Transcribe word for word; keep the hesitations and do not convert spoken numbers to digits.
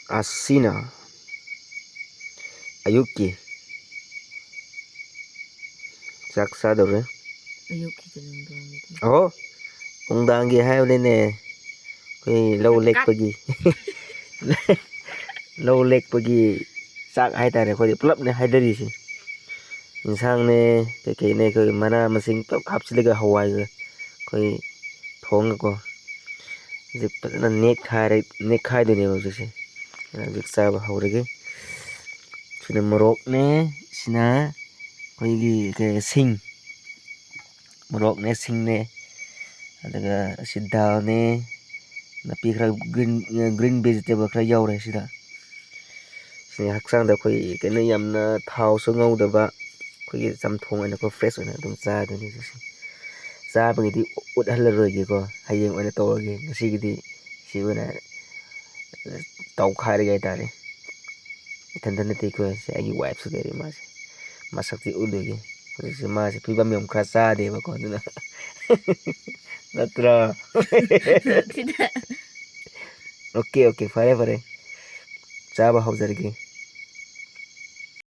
ꯑꯁꯤꯅ ꯑꯌꯨꯛꯀꯤ ꯆꯥꯛ ꯆꯥꯗꯧꯔꯦ꯫ ꯑꯌꯨꯛꯀꯤꯗ ꯅꯨꯡꯗꯥꯡꯒꯤꯗ꯫ ꯑꯍꯣ, ꯅꯨꯡꯗꯥꯡꯒꯤ ꯍꯥꯏꯕꯅꯤꯅꯦ, ꯑꯩꯈꯣꯏ ꯂꯧ ꯂꯦꯛꯄꯒꯤ꯫ ꯂꯧ ꯂꯦꯛꯄꯒꯤ ꯆꯥꯛ ꯍꯥꯏꯇꯥꯔꯦ, ꯑꯩꯈꯣꯏꯗꯤ ꯄꯨꯂꯞꯅꯦ ꯍꯥꯏꯗꯔꯤꯁꯦ꯫ ꯏꯟꯁꯥꯡꯅꯦ, ꯀꯩꯀꯩꯅꯦ, ꯑꯩꯈꯣꯏ ꯃꯅꯥ ꯃꯁꯤꯡ ꯄꯨꯂꯞ ꯍꯥꯞꯆꯤꯜꯂꯒ ꯍꯋꯥꯏꯒ ꯑꯩꯈꯣꯏ ꯊꯣꯡꯉꯀꯣ꯫ ꯍꯧꯖꯤꯛ ꯐꯖꯅ ꯅꯦꯠꯈꯥꯏꯔꯦ, ꯅꯦꯠꯈꯥꯏꯗꯣꯏꯅꯦꯕ ꯍꯧꯖꯤꯛꯁꯦ꯫ ꯑꯗꯨꯅ ꯍꯧꯖꯤꯛ ꯆꯥꯕ ꯍꯧꯔꯒꯦ꯫ ꯁꯤꯅ ꯃꯣꯔꯣꯛꯅꯦ, ꯁꯤꯅ ꯑꯩꯈꯣꯏꯒꯤ ꯀꯩ, ꯁꯤꯡ, ꯃꯣꯔꯣꯛꯅꯦ, ꯁꯤꯡꯅꯦ, ꯑꯗꯨꯒ ꯑꯁꯤ ꯗꯥꯜꯅꯦ, ꯅꯥꯄꯤ ꯈꯔ, green, green vegetable ꯈꯔ ꯌꯥꯎꯔꯦ ꯁꯤꯗ꯫ ꯁꯤ ꯍꯛꯆꯥꯡꯗ ꯑꯩꯈꯣꯏ ꯀꯩꯅꯣ ꯌꯥꯝꯅ ꯊꯥꯎꯁꯨ ꯉꯧꯗꯕ, ꯑꯩꯈꯣꯏꯒꯤ ꯆꯝꯊꯣꯡ ꯑꯣꯏꯅꯀꯣ, fresh ꯑꯣꯏꯅ ꯑꯗꯨꯝ ꯆꯥꯗꯣꯏꯅꯤ ꯍꯧꯖꯤꯛꯁꯦ꯫ ꯆꯥꯕꯒꯤꯗꯤ ꯎꯠꯍꯜꯂꯔꯣꯏꯒꯦꯀꯣ, ꯍꯌꯦꯡ ꯑꯣꯏꯅ ꯇꯧꯔꯒꯦ꯫ ꯉꯁꯤꯒꯤꯗꯤ ꯁꯤ ꯑꯣꯏꯅ ꯇꯧꯈꯥꯏꯔꯒꯦ ꯍꯥꯏꯇꯥꯔꯦ꯫ ꯏꯊꯟꯇ ꯅꯠꯇꯦꯀꯣ, ꯁꯤ ꯑꯩꯒꯤ wifeꯁꯨ ꯂꯩꯔꯤ, ꯃꯥꯁꯦ ꯃꯁꯛꯇꯤ ꯎꯠꯂꯣꯏꯒꯦ꯫ ꯍꯧꯖꯤꯛꯁꯦ ꯃꯥꯁꯦ ꯐꯤꯕꯝ ꯌꯥꯝ ꯈꯔ ꯆꯥꯗꯦꯕꯀꯣ, ꯑꯗꯨꯅ ꯅꯠꯇ꯭ꯔꯣ? ꯁꯤꯗ OK, OK, ꯐꯔꯦ, ꯐꯔꯦ, ꯆꯥꯕ ꯍꯧꯖꯔꯒꯦ꯫